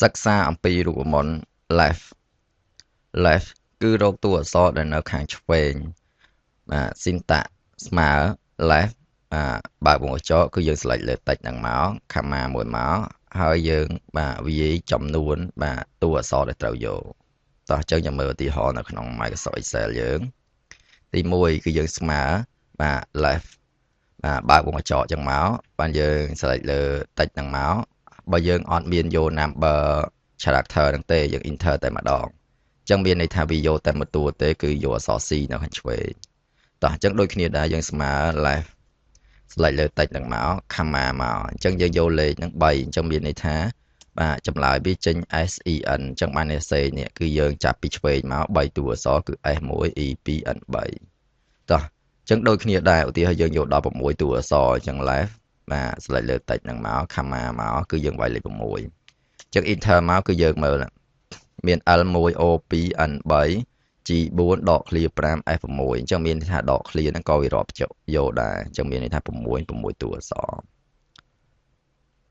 សិក្សាអំពីរូបមន្ត left left គឺរកតួអក្សរដែលនៅខាងឆ្វេងបាទ syntax ស្មើ left បាទបើកវង់ក្រចកគឺយើង select លើ text ហ្នឹងមក comma មួយមកហើយយើងបាទវាយចំនួនបាទតួអក្សរដែលត្រូវយកតោះអញ្ចឹងយើងមើលឧទាហរណ៍នៅក្នុង Microsoft Excel យើងទី1គឺយើងស្មើបាទ left បាទបើកវង់ក្រចកចឹងមកបានយើង select លើ text ហ្នឹងមកបើយើងអត់មានយក number character ហ្នឹងទេយើង enter តែម្ដងអញ្ចឹងមានន័យថាវាយកតែមួយតួទេគឺយកអក្សរ C នៅខាងឆ្វេងតោះអញ្ចឹងដូចគ្នាដែរយើងស្មើ left select លើ text ហ្នឹងមក comma មកអញ្ចឹងយើងយកលេខហ្នឹង3អញ្ចឹងមានន័យថាបាទចម្លើយវាចេញ S E N អញ្ចឹងបានន័យសេនេះគឺយើងចាប់ពីឆ្វេងមក3តួអក្សរគឺ S1 E 2 N 3តោះអញ្ចឹងដូចគ្នាដែរឧទាហរណ៍យើងយក16តួអក្សរអញ្ចឹង left បាទ select លើ text ហ្នឹងមក comma មកគឺយើងវាយលេខ6អញ្ចឹង enter មកគឺយើងមើលមាន L1 O2 N3 G4 ដកឃ្លា5 F6 អញ្ចឹងមានន័យថាដកឃ្លាហ្នឹងក៏វារាប់យកដែរអញ្ចឹងមានន័យថា6 6តួអក្សរ។